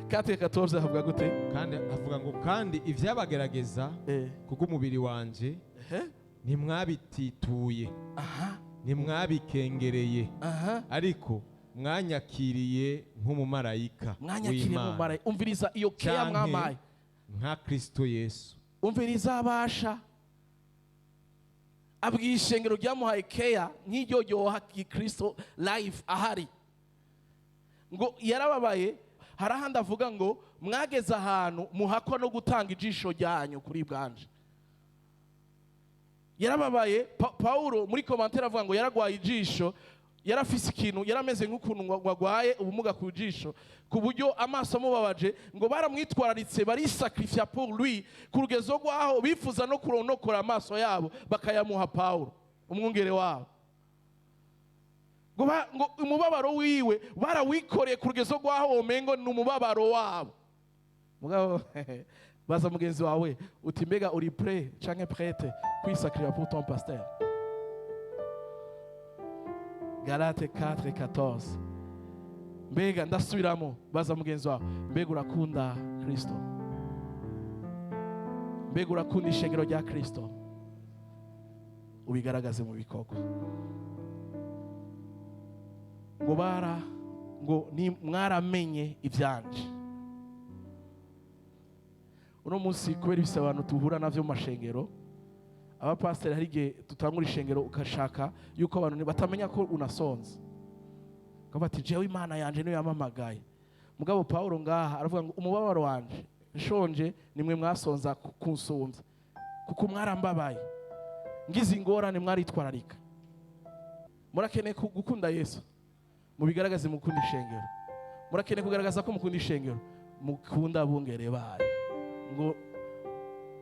4:14 havuga gute? Kandi avuga ngo: "Kandi ibyabagerageza kubw'umubiri wanje ntimwabitituye, ntimwabikengereye, ariko mwanyakiriye nk'umumarayika Mwanyakiriye w'Imana, mu. Umviriza iyo care canke mwamaye. nka Kristo Yesu." Umviriza, abasha abwiye ishengero ryamuhaye care nk'iryo ryoha Kristo life ahari, ngo yarababaye. Hari ahandi avuga ngo mwageze ahantu muhakwa no gutanga ijisho ryanyu kuri bwanje. Yarababaye. Paulo muri commentaire avuga ngo yaragwaye ijisho, yarafise ikintu, yarameze nk'ukuntu ngo agwaye ubumuga ku jisho, ku buryo amaso amubabaje, ngo baramwitwararitse, barisacrifier pour lui, ku rugezo rwaho bifuza no kuronokora amaso yabo bakayamuha Paulo umwungere wabo. Ngo umubabaro wiwe barawikoreye ku rugezo rwaho womengo ni umubabaro wabo. Mugabo baza mugenzi wawe uti: "Mbega uri prêt canke prête kwisacrifier pour ton pasteur?" Galate 4:14. Mbega, ndasubiramo, baza mugenzi wawe: mbega urakunda Kristo? Mbega urakunda ishengero rya Kristo? Ubigaragaze mu bikorwa. Ngo bara ngo ni mwaramenye ibyanje. Uno munsi, kubera ibise abantu tuhura navyo mu mashengero, abapasiteri, hari igihe tutangura ishengero ugashaka yuko abantu batamenya ko unasonze, ukavuga ati: "Jewe Imana yanje niyo yampamagaye." Mugabo Paulo ngaha aravuga ngo: "Umubabaro wanje, nshonje nimwe mwasonza kunsumbya, kuko mwarambabaye. Ngize ingorane mwaritwararika." Murakeneye gukunda Yesu, mubigaragaze mukunda ishengero. Murakeneye kugaragaza ko mukunda ishengero, mukunda abungere bayo. Ngo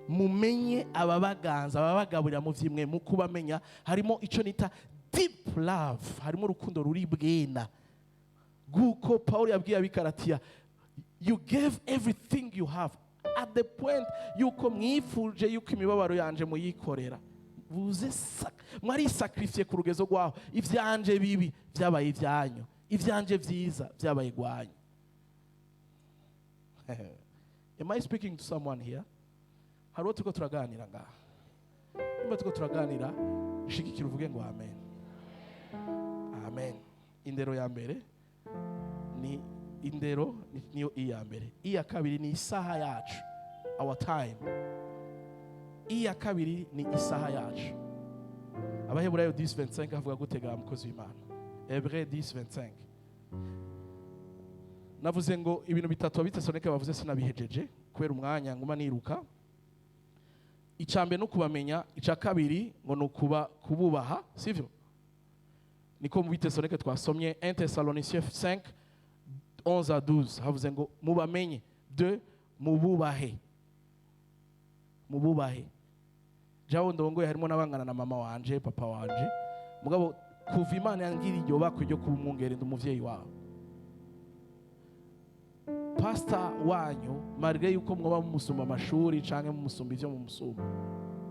mumenye ababaganza, ababagaburira mu vyimwe. Mu kubamenya harimo ico nita deep love, harimo urukundo ruri bwena, guko Paul yabwiye Abikaratiya: "You gave everything you have at the point yuko mwifuje yuko imibabaro yanje muyikorera." Buze mwarisacrifié ku rugezo rwaho ivyanje bibi vyabaye ivyanyu, ivyanje vyiza vyabaye gwanyu. Am I speaking to someone here? Hari uwo turiko turaganira ngaha? Nimba turiko turaganira, shigikira uvuge ngo amen, amen. Indero ya mbere ni indero, niyo iya mbere. Iya kabiri ni isaha yacu, our time. Iya kabiri ni isaha yacu. Abaheburayo 10:25 avuga gutega mukozi w'Imana. Hébreux 10:25. Navuze ngo ibintu bitatu Abitesalonike bavuze, sinabihejeje kubera umwanya, nguma niruka. Icya mbere ni ukubamenya. Icya kabiri ngo ni ukuba kububaha, sivyo? Niko mu Bitesalonike twasomye, 1 Thessaloniciens 5 11 à 12, havuze ngo mubamenye, 2 mububahe, mububahe. Jawo ndongoye harimo n'abangana na mama wanje, papa wanje, mugabo kuva Imana yangira iryo bakwe ryo kuba umwungere, ndi umuvyeyi wawe. Pastor wanyu, malgré yuko mwoba mumusumba amashuri canke mumusumba ivyo mumusumba,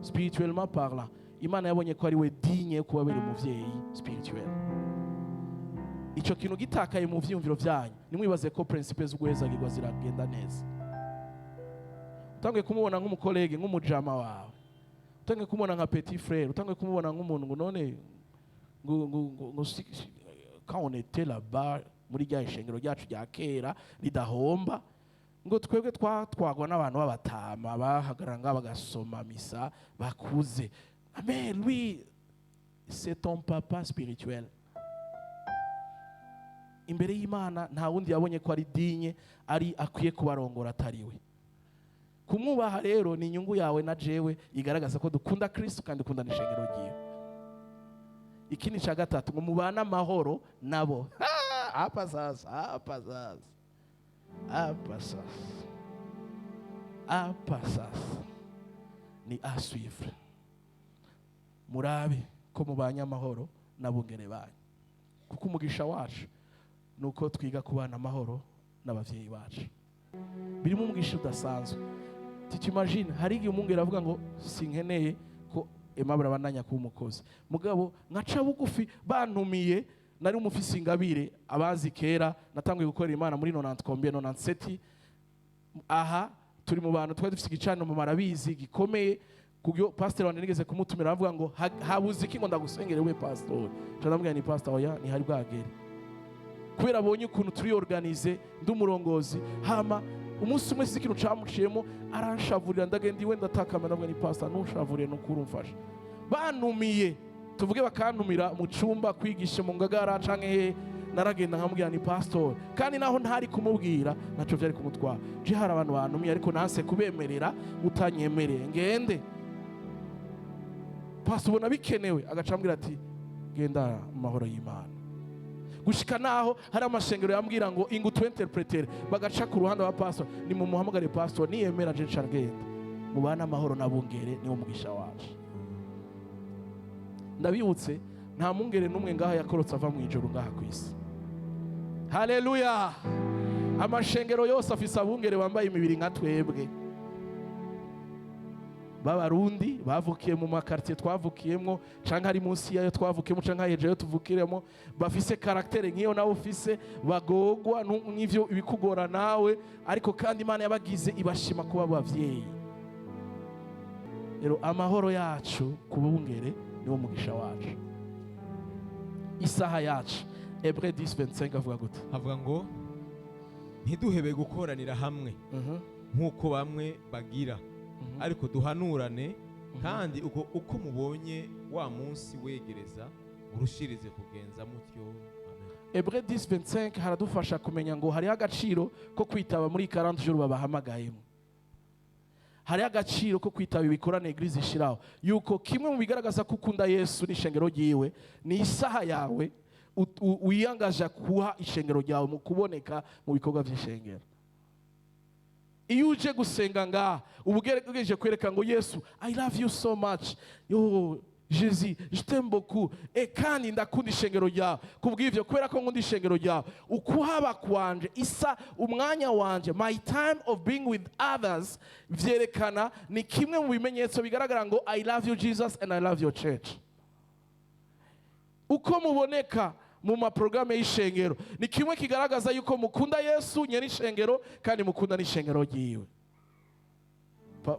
spirituellement parlant, Imana yabonye ko ari we digne yo kubabera umuvyeyi spirituel. Ico kintu gitakaye mu vyiyumviro vyanyu, nimwibaze ko principe z'uguhezagirwa ziragenda neza. Utanguye kumubona nk'umucollègue, nk'umujama wawe, utanguye kumubona nka petit frère, utanguye kumubona nk'umuntu ngo none ngo quand on était là-bas muri rya ishengero ryacu rya kera ridahomba, ngo twebwe twatwagwa n'abantu b'abatama bahagarara ngaho bagasoma misa bakuze. Mais lui, c'est ton papa spirituel. Imbere y'Imana nta wundi yabonye ko ari digne, ari akwiye kubarongora atari we. Kumwubaha rero ni inyungu yawe na jewe, igaragaza ko dukunda Kristo kandi dukunda n'ishengero ryiwe. Ikindi cya gatatu ngo mubane amahoro nabo. Hapa sasa, hapa sasa, hapa sasa, hapa sasa ni à suivre. Murabe ko mubanye amahoro n'abungere banyu, kuko umugisha wacu ni uko twiga kubana amahoro n'abavyeyi bacu. Birimo umugisha udasanzwe. T'imagines, hari igihe umwungere avuga ngo sinkeneye ko Aimable abandanya kuba umukozi, mugabo nkaca bugufi bantumiye. Nari umufisi ingabire, abazi kera natanguye gukorera Imana muri 90 combien, 97. Aha turi mu bantu twari dufite igicaniro mu marabizi gikomeye, kubyo pastor wanje nigeze kumutumira, aravuga ngo habuze iki ngo ndagusengere we pastor? Nca ndamubwira ni: "Pastor, oya, ntihari bwagere," kubera abonye ukuntu turi organisé, ndi umurongozi. Hama umunsi umwe si ikintu camuciyemo, aranshavurira, ndagenda iwe ndatakama, ndavuga ni: "Pastor, ntunshavurire, nukuri umfasha." Bantumiye, tuvuge bakantumira mu cumba kwigisha mu Ngagara canke hehe, naragenda nkamubwira ni: "Pastor." Kandi naho ntari kumubwira, ntaco vyari kumutwara. Je hari abantu bantumiye, ariko nanse kubemerera utanyemereye. Ngende pastor, ubona bikenewe? Agaca ambwira ati: "Genda mu mahoro y'Imana." Gushika naho hari amashengero yambwira ngo ingu tu interpréter, bagaca ku ruhande wa pastor: "Ni mumuhamagare pastor, niyemera je nca ngenda." Mubane amahoro n'abungere, niwo mugisha wacu. Ndabibutse, nta mungere n'umwe ngaha yakorotse ava mu ijuru ngaha ku isi. Haleluya! Amashengero yose afise abungere bambaye imibiri nka twebwe. B'Abarundi bavukiye mu ma quartier twavukiyemwo, canke ari munsi yayo twavukiyemo, canke hejuru yayo tuvukiremo, bafise caractère nk'iyo nawe ufise, bagogwa n'ivyo ibikugora nawe, ariko kandi Imana yabagize ibashima kuba abavyeyi. Rero amahoro yacu ku bungere niwo mugisha wacu, isaha yacu. Hébreux 10:25 avuga gute? Havuga ngo ntiduhebe gukoranira hamwe nk'uko bamwe bagira, ariko duhanurane, kandi uko mubonye wa munsi wegereza, murushirize kugenza mutyo. Amen. Hébreux 10:25 haradufasha kumenya ngo hariho agaciro ko kwitaba muri 40 jours babahamagayemo, hariho agaciro ko kwitaba ibikorane église ishiraho, yuko kimwe mu bigaragaza ko ukunda Yesu n'ishengero ryiwe ni isaha yawe wiyangaja kuha ishengero ryawe mu kuboneka mu bikorwa by'ishengero. Iyo uje gusenga ngaha, uba ugerageje kwereka ngo Yesu, I love you so much, yo Jésus, je t'aime beaucoup, e kandi ndakunda ishengero ryawe. Kubw'ivyo, kubera ko nkunda ishengero ryawe, ukuhaba kwanje, isa umwanya wanje, my time of being with others, vyerekana, ni kimwe mu bimenyetso bigaragara ngo I love you Jesus and I love your church. Uko muboneka mu maporogaramu y'ishengero ni kimwe kigaragaza yuko mukunda Yesu nyene ishengero kandi mukunda n'ishengero ryiwe.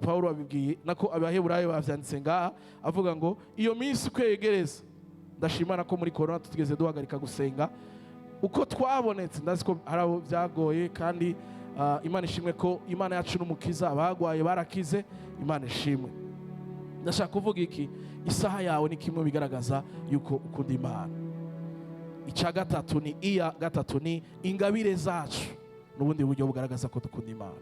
Pawulo abibwiye nako Abaheburayo bavyanditse ngaha, avuga ngo iyo minsi uko yegereza. Ndashimana ko muri corona tutigeze duhagarika gusenga uko twabonetse. Ndazi ko hari abo byagoye, kandi Imana ishimwe ko Imana yacu n'umukiza, abagwaye barakize, Imana ishimwe. Ndashaka kuvuga iki? Isaha yawe ni kimwe mu bigaragaza yuko ukunda Imana. Icya gatatu ni, iya gatatu ni ingabire zacu n'ubundi buryo bugaragaza ko dukunda Imana.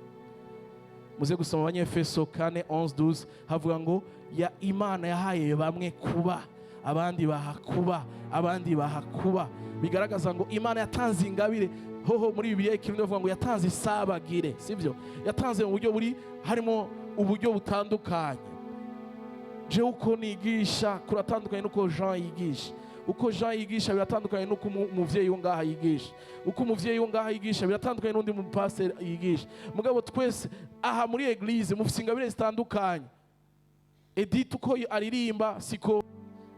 Muze gusoma Abanyefeso 4 11 12, havuga ngo ya Imana yahaye bamwe kuba, abandi baha kuba, abandi baha kuba. Bigaragaza ngo Imana yatanze ingabire. Hoho muri Bibiliya ikirundi bavuga ngo yatanze isabagire, sibyo? Yatanze mu buryo buri harimo uburyo butandukanye. Jewe uko nigisha kuratandukanye n'uko Jean yigisha, uko Jean yigisha biratandukanye n'uko umuvyeyi wo ngaha yigisha, uko umuvyeyi wo ngaha yigisha biratandukanye n'undi mupasiteri yigisha. Mugabo twese aha muri église mufise ingabire zitandukanye. Edith uko aririmba siko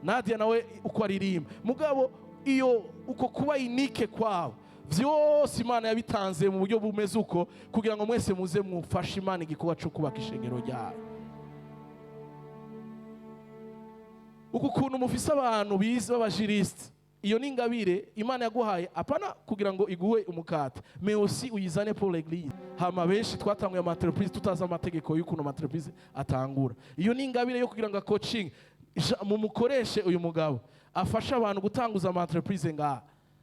Nadia nawe uko aririmba, mugabo iyo uko kuba unique kwabo, vyose Imana yabitanze mu buryo bumeze uko kugira ngo mwese muze mufashe Imana igikorwa cyo kubaka ishengero ryayo. Uku kuntu mufise abantu bize b'aba juristes, iyo ni ingabire Imana yaguhaye, apana kugira ngo iguhe umukate, mais aussi uyizane pour l'église. Hama benshi twatanguye ama entreprise tutazi amategeko y'ukuntu ama entreprise atangura. Iyo ni ingabire yo kugira ngo coaching mumukoreshe uyu mugabo afashe abantu gutanguza ama entreprise ngaha,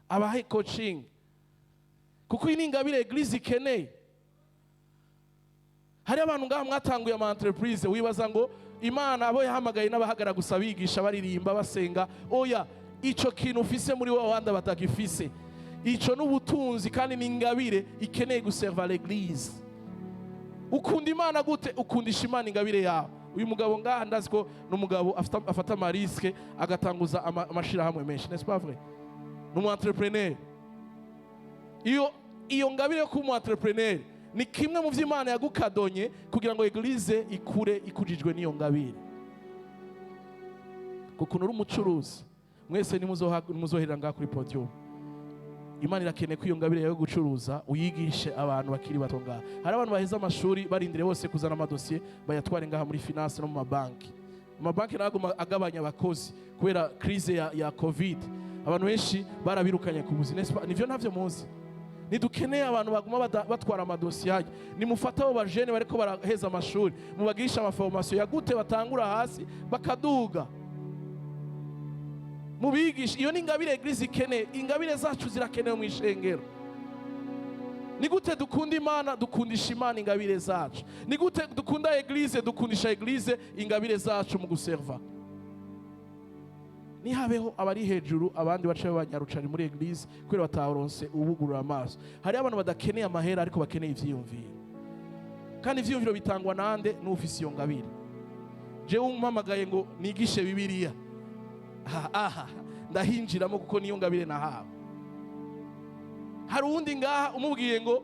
abahe coaching, kuko iyi ni ingabire église ikeneye. Hari abantu ngaha mwatanguye ama entreprise, wibaza ngo Imana abo yahamagaye n'abahagara gusa bigisha, baririmba, basenga. Oya, ico kintu ufise muri wowe abandi batagifise, ico n'ubutunzi kandi ni ingabire ikeneye guserva l'église. Ukunda Imana gute? Ukundisha Imana ingabire yawe. Uyu mugabo ngaha ndazi ko ni umugabo afata ama risques, agatanguza amashirahamwe menshi, n'est-ce pas vrai? Ni umu entrepreneur. Iyo ngabire yo kuba umu entrepreneur ni kimwe mu byo Imana yagukadonye kugira ngo église ikure ikujijwe n'iyo ngabire. Kuko uri umucuruzi, mwese nimuzoherera ngaha kuri podium. Imana irakeneye ko iyo ngabire yawe yo gucuruza uyigishe abantu bakiri bato ngaha. Hari abantu baheze amashuri barindiriye bose kuzana amadosiye bayatware ngaha muri finance no mu mabanki. Amabanki nayo aguma agabanya abakozi kubera crise ya COVID. Abantu benshi barabirukanye ku buzi. Nivyo ntavyo muzi? Ntidukeneye abantu baguma batwara amadosiye hajya. Nimufate abo bajene bariko baraheza amashuri, mubagirishe ama formation ya gute batangura hasi bakaduga, mubigishe. Iyo ni ingabire église ikeneye. Ingabire zacu zirakenewe mu ishengero. Ni gute dukunda Imana? Dukundisha Imana ingabire zacu. Ni gute dukunda église? Dukundisha église ingabire zacu mu guserva. Nihabeho abari hejuru, abandi bace banyarucari muri église kubera bataronse ubugurura amaso. Hariho abantu badakeneye amahera ariko bakeneye ivyiyumviro, kandi ivyiyumviro bitangwa nande? N'ufise iyo ngabire. Jewe umpamagaye ngo nigishe Bibiliya, aha aha ndahinjiramo kuko niyo ngabire nahawe. Hari uwundi ngaha umubwiye ngo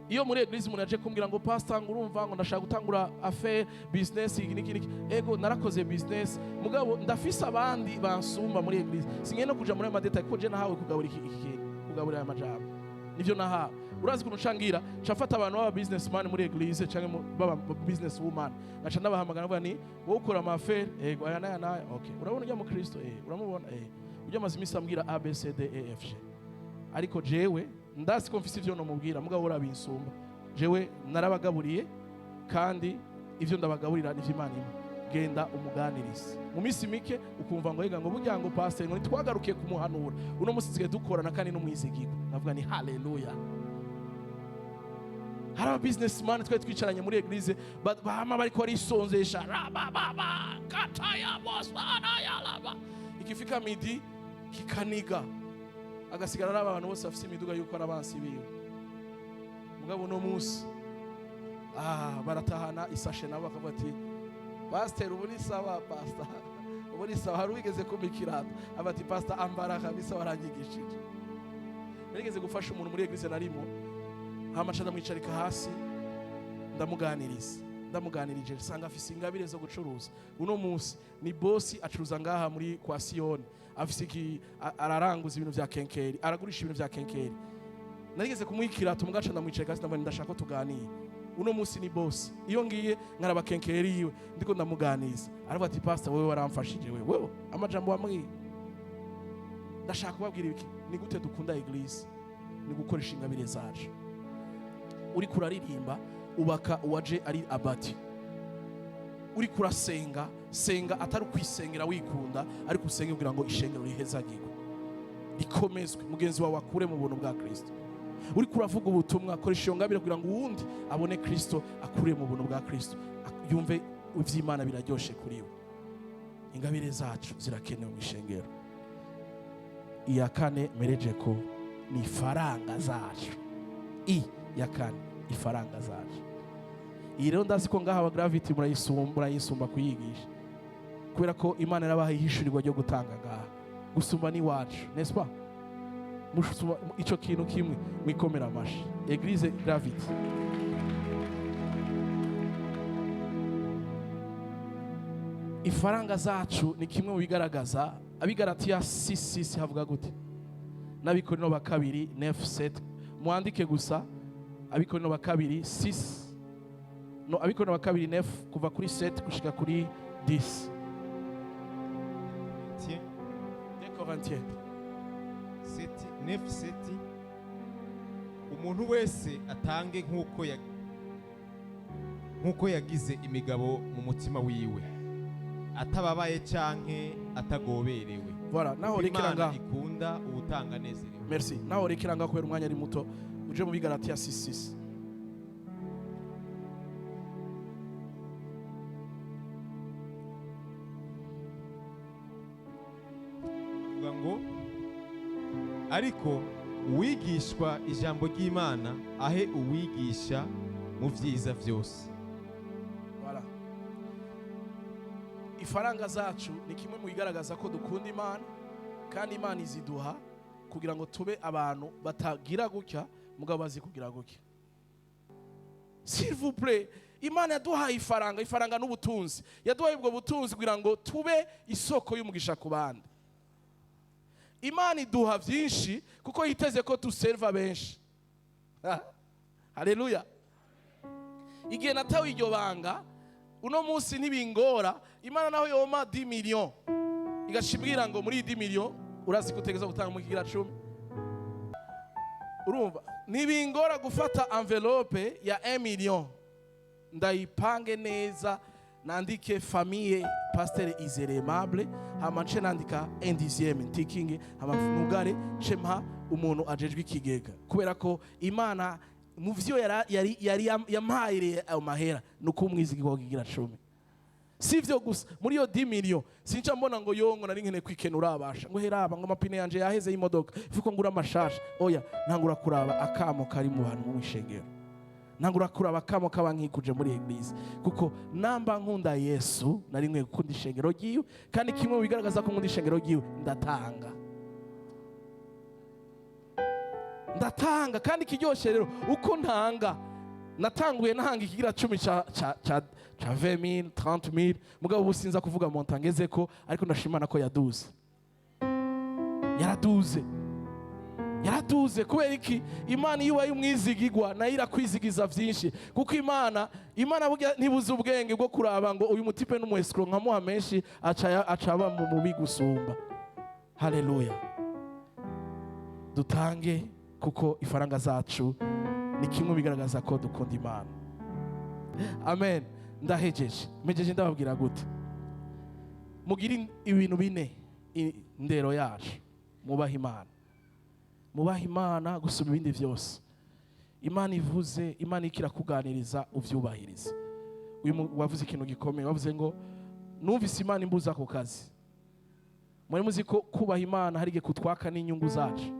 Iyo muri église umuntu yaje kumbwira ngo: "Pastor, ngo urumva, ngo ndashaka gutangura affaire, business, iki niki niki." Ego, narakoze business, mugabo ndafise abandi bansumba muri église. Singiye no kuja muri ayo ma détails, kuko je nahawe kugabura iki kintu, kugaburira aya majambo, nivyo nahawe. Urazi ukuntu ncangira? Nca mfata abantu baba businessman muri église canke baba business woman, ngaca ndabahamagara, mvuga ni: "Wowe ukora ama affaires?" "Ego, aya naya naya." "Okay, urabona ujya mu Kristo?" "Eh, uramubona?" "Eh, ujya amaze iminsi ambwira A B C D E F G, ariko jewe ndazi ko mfise ivyo nomubwira, mugabo urabinsumba. Jewe narabagaburiye, kandi ivyo ndabagaburira nivyo Imana impa. Genda umuganirize." Mu minsi mike ukumva ngo: "Ega, ngo burya, ngo pastor, ngo ntitwagarukiye kumuhanura, uno munsi nsigaye dukorana kandi n'umwizigirwa." Ndavuga ni haleluya. Hari aba businessman twari twicaranye muri église, bama bariko barisonzesha rabababa kataya bosana yalaba, ikifika midi kikaniga, agasigara ari abantu bose bafise imiduga yuko ari abansi biwe. Mugabo uno munsi baratahana isashe, nabo bakavuga ati: "Pastor, ubu ni sawa. Pastor, ubu ni sawa." Hari uwigeze kumpa ikirato, aba ati: "Pastor, ambara kabisa, waranyigishije." Narigeze gufasha umuntu muri église narimo, hama nca ndamwicarika hasi, ndamuganiriza. Ndamuganirije, nsanga afise ingabire zo gucuruza. Uno munsi ni boss, acuruza ngaha muri kwa Siyoni, afise iki, araranguza ibintu vya quincaillerie, aragurisha ibintu vya quincaillerie. Narigeze kumuha ikirato, mugaca ndamwicarika hasi, ndamubwira: "Ndashaka ko tuganira." Uno munsi ni boss. Iyo ngiye nkaraba quincaillerie yiwe, ndiko ndamuganiza, aravuga ati: "Pastor, wewe waramfashije, wewe wewe amajambo wambwiye." Ndashaka kubabwira iki? Ni gute dukunda église? Ni gukoresha ingabire zacu. Uriko uraririmba, ubaka uwaje ari abati. Uriko urasenga, senga atari ukwisengera wikunda, ariko usenge kugira ngo ishengero rihezagirwe, rikomezwe, mugenzi wawe akure mu buntu bwa Kristo. Uriko uravuga ubutumwa, koresha iyo ngabire kugira ngo uwundi abone Kristo, akure mu buntu bwa Kristo, yumve ivy'Imana biraryoshe kuri we. Ingabire zacu zirakenewe mu ishengero. Iya kane mereje ko ni ifaranga zacu. I ya kane, ifaranga zacu. Iyi rero ndazi ko ngaha aba Gravity murayisumba kuyigisha, kubera ko Imana yarabahaye ihishurirwa ryo gutanga ngaha gusumba n'iwacu, n'est-ce pas? Musumba ico kintu kimwe. Mwikomera amashi église Gravity. Ifaranga zacu ni kimwe mu bigaragaza. Abigaratiya 6:6 havuga gute? N'Abikorino ba kabiri 9:7. Mwandike gusa Abikorino ba kabiri 6, no Abikorino ba kabiri 9, kuva kuri 7 gushika kuri 10. Tiens, 2 Corinthiens. Sept, neuf, sept. Umuntu wese atange nk'uko yagize imigabo mu mutima wiwe, atababaye canke atagoberewe. Voilà, naho rekera Imana ngaho. ikunda uwutanga anezerewe. Merci. Naho rekera ngaho kubera umwanya ari muto. Uje mu Bigalatiya 6:6. Avuga ngo: "Ariko uwigishwa ijambo ry'Imana ahe uwigisha mu vyiza vyose." Voilà. Ifaranga zacu ni kimwe mu bigaragaza ko dukunda Imana, kandi Imana iziduha kugira ngo tube abantu batagira gutya, mugabo bazi kugira gutya. S'il vous plaît, Imana yaduhaye ifaranga. Ifaranga n'ubutunzi. Yaduhaye ubwo butunzi kugira ngo tube isoko y'umugisha ku bandi. Imana iduha byinshi kuko yiteze ko duserva benshi. Haleluya! Igihe natawe iryo banga, uno munsi ntibingora. Imana naho yoma 10 millions, igashibwira ngo muri 10 millions urazi ko utegeza gutanga mu kigira 10, urumva ntibingora gufata enveloppe ya 1 million, ndayipange neza, nandike "Famille Pasteur Izere Aimable", hama nce nandika un dixième, ntikinge, hama nugare, nce mpa umuntu ajejwe ikigega, kubera ko Imana mu vyo yari yampaye ayo mahera ni uko umwizigirwa kigira 10. Si ivyo gusa, muri iyo 10 millions sinca mbona ngo yongo nari nkeneye kwikenura, abasha ngo heraba ngo amapine yanje yaheze y'imodoka, ifuko ngura amashasha. Oya, ntangura kuraba akamo kari mu bantu mu ishengero, ntangura kuraba akamo k'abankikuje muri église, kuko namba nkunda Yesu, nari nkwiye gukunda ishengero ryiwe, kandi kimwe mu bigaragaza ko nkunda ishengero ryiwe, ndatanga. Ndatanga, kandi ikiryoshe rero uko ntanga, natanguye ntanga ikigira 10 ca 20,000, 30,000, mugabo ubu sinza kuvuga montant ngeze ko, ariko ndashimana ko yaduze, yaraduze, yaraduze. Kubera iki? Imana iyo ubaye umwizigigwa nayo irakwizigiza vyinshi, kuko Imana burya ntibuze ubwenge bwo kuraba ngo uyu mutipe n'umu escroc, nkamuha menshi aca aba mu mubi gusumba. Haleluya! Dutange, kuko ifaranga zacu ni kimwe bigaragaza ko dukunda Imana. Amen. Ndahejeje, mpejeje ndababwira gute: mugire ibintu bine indero yacu. Mubahe Imana, mubahe Imana gusumba ibindi byose. Imana ivuze, Imana ikirakuganiriza, uvyubahirize. Uyu wavuze ikintu gikomeye, wavuze ngo numvise Imana imbuza ako kazi. Muri muzi ko kubaha Imana hari igihe kutwaka n'inyungu zacu.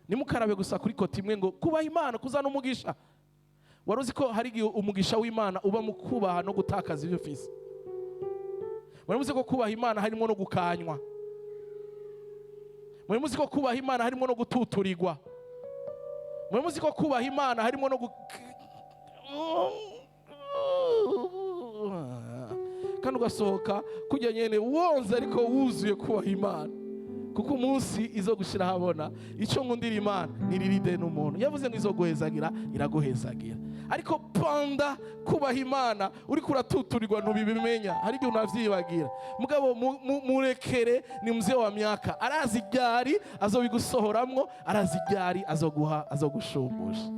Nimukarabe gusa kuri côté imwe ngo kubaha Imana kuzana umugisha. Wari uzi ko hari igihe umugisha w'Imana uba mu kubaha no gutakaza ibyo ufise? Muri muzi ko kubaha Imana harimo no gukanywa? Muri muzi ko kubaha Imana harimo no gututurirwa? Muri muzi ko kubaha Imana harimo no kandi ugasohoka kujya nyene wonze ariko wuzuye kubaha Imana, kuko umunsi izo gushira habona? Icyo nkundira Imana ntiriride n'umuntu yavuze ngo izoguhezagira, iraguhezagira. Ariko panda kubaha Imana uriko uratuturirwa, ntubibimenya, hari igihe unavyibagira. Mugabo murekere, ni mzee wa myaka, arazi ryari azobigusohoramwo, arazi ryari azoguha, azogushumbusha.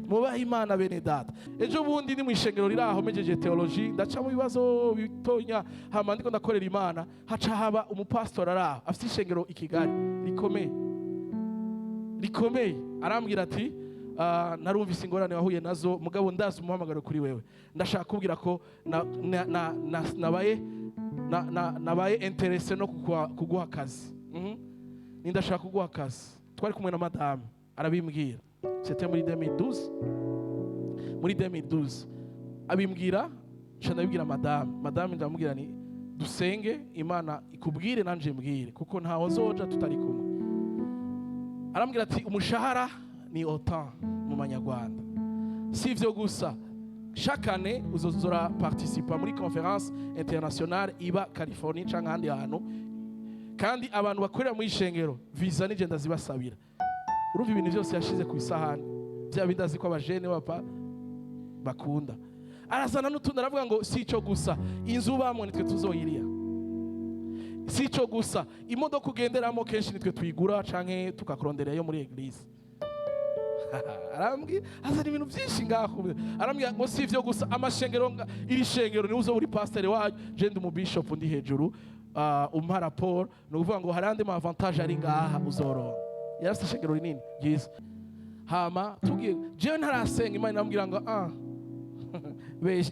Mubahe Imana, bene data. Ejo bundi ni mu ishengero riri aho, mejeje théologie, ndaca mu bibazo bitonya, hama ndiko ndakorera Imana, haca haba umupastori ari aho afite ishengero i Kigali rikomeye rikomeye. Arambwira ati: "Ah, narumvise ingorane wahuye nazo, mugabo ndazi umuhamagaro kuri wewe. Ndashaka kubwira ko nabaye intéressé no kuguha akazi." Ni ndashaka kuguha akazi. Twari kumwe na madame, arabimbwira. C'était muri 2012, muri 2012 abimbwira, nca ndabibwira madame. Madame ndamubwira ni dusenge Imana ikubwire nanje mbwire, kuko ntaho nzoja tutari kumwe. Arambwira ati umushahara ni autant mu manyarwanda, si ivyo gusa, chaque année uzozora participa muri conférence internationale iba Californie canke ahandi hantu, kandi abantu bakorera muri ishengero visa nije ndazibasabira. Urumva ibintu byose yashize ku isahani, bya bindi azi ko abajene bapa bakunda. Arazana n'utundi, aravuga ngo si ico gusa, inzu ubamwo nitwe tuzoyiriya, si ico gusa, imodoka ugenderamo kenshi nitwe tuyigura canke tukakurondera yo muri église. Arambwira, azana ibintu byinshi ngaho. Arambwira ngo si ivyo gusa, amashengero iri shengero niwe uzoba uri pasiteri wayo, je ndi umubishop ndi hejuru, umpa raporo. Ni ukuvuga ngo hari andi ma avantage ari ngaha uzoronka. Yari afite ishengero rinini ryiza. Hama tugiye, jewe ntarasenga, Imana irambwira ngo ah,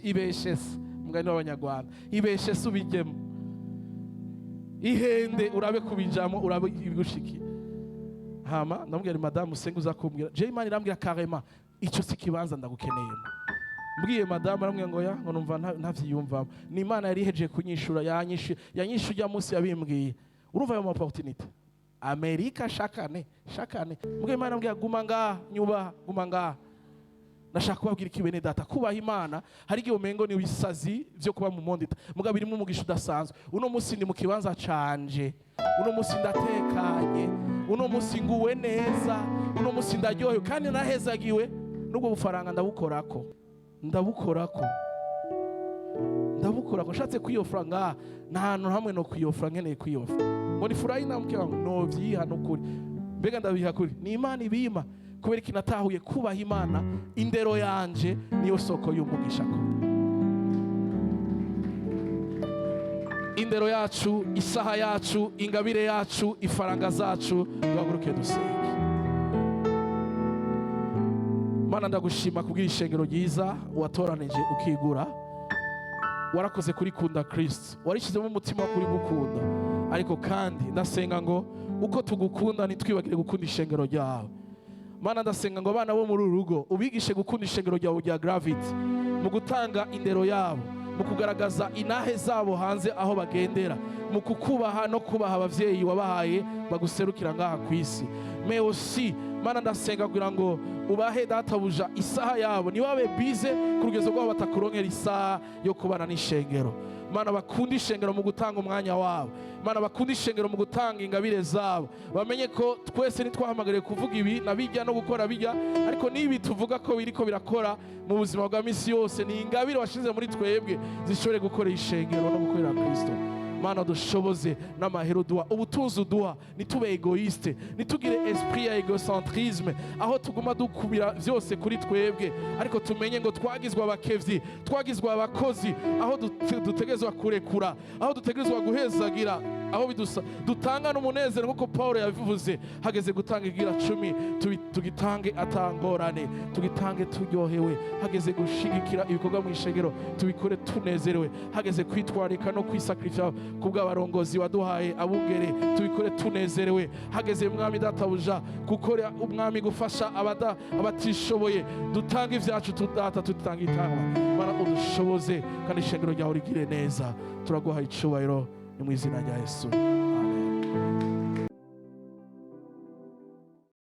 ibeshe se, umugani w'Abanyarwanda, ibeshe se ubijyemo, ihende urabe kubijamo, urabe ibigushikiye. Hama ndamubwira, madamu usenge uza kumbwira. Je Imana irambwira carrément, icyo si kibanza ndagukeneyemo. Mbwiye madamu, aramubwira ngo ya ngo numva ntavyiyumvamo. Ni Imana yari ihejeje kunyishura, yanyishuye, yanyishuye ujya munsi yabimbwiye. Urumva ayo ma opportunité, Amerika shakane shakane. Mbwiye Imana, ambwira guma ngaha, nyubaha, guma ngaha. Ndashaka kubabwira iki, bene data? Kubaha Imana hari igihe umengo ni ibisazi byo kuba mu monde, mugabo birimo umugisha udasanzwe. Uno munsi ndi mu kibanza canje, uno munsi ndatekanye, uno munsi nguwe neza, uno munsi ndaryohewe kandi nahezagiwe n'ubwo bufaranga. Ndabukorako, ndabukorako, ndabukorako. Nshatse kwiyofra ngaha, nta hantu hamwe no kwiyofra. Nkeneye kwiyofra ngo ni furahi namke wangu, novyiha nukuri. Mbega ndabiha kuri ni Imana ibima. Kubera iki? Natahuye kubaha Imana, indero yanje niyo soko y'umugisha. Ko indero yacu, isaha yacu, ingabire yacu, ifaranga zacu. Duhaguruke dusenge. Mana, ndagushima kubw'iri shengero ryiza watoranije ukigura. Warakoze kurikunda Kristo, warishyizemo umutima wo kurigukunda. Ariko kandi ndasenga ngo uko tugukunda ntitwibagire gukunda ishengero ryawe. Mana, ndasenga ngo abana bo muri uru rugo ubigishe gukunda ishengero ryawe rya Gravity, mu gutanga indero yabo, mu kugaragaza inahe zabo hanze aho bagendera, mu Mu kukubaha no kubaha abavyeyi wabahaye baguserukira ngaha ku isi. Mais aussi, Mana, ndasenga kugira ngo ubahe, databuja, isaha yabo, ntibabe bize ku rugezo rwabo batakuronkera isaha yo kubana n'ishengero. Mana, bakunda ishengero mu gutanga umwanya wabo. Mana, bakunda ishengero mu gutanga ingabire zabo. Bamenye ko twese ntitwahamagariye kuvuga ibi na bijya no gukora bijya, ariko n'ibi tuvuga ko biriko birakora mu buzima bwa misi yose ni ingabire washize muri twebwe zishobore gukora ishengero no gukorera Kristo. Mana, dushoboze n'amahera uduha, ubutunzi uduha, ntitube égoïste, ntitugire esprit ya égocentrisme aho tuguma dukubira byose kuri twebwe, ariko tumenye ngo twagizwe abakevyi, twagizwe abakozi, aho dutegerezwa kurekura, aho dutegerezwa guhezagira, aho bidusa dutanga n'umunezero nk'uko Paul yabivuze. Hageze gutanga igira cumi, tugitange atangorane, tugitange turyohewe. Hageze gushigikira ibikorwa mu ishengero, tubikore tunezerewe. Hageze kwitwarika no kwisakrifya kubw'abarongozi waduhaye, abungere, tubikore tunezerewe. Hageze, Mwami databuja, gukora, umwami, gufasha abatishoboye, dutanga ibyacu tudata tutanga itangwa. Mana, udushoboze kandi ishengero ryawe rigire neza. Turaguha icubahiro, ni mu izina rya Yesu, amen.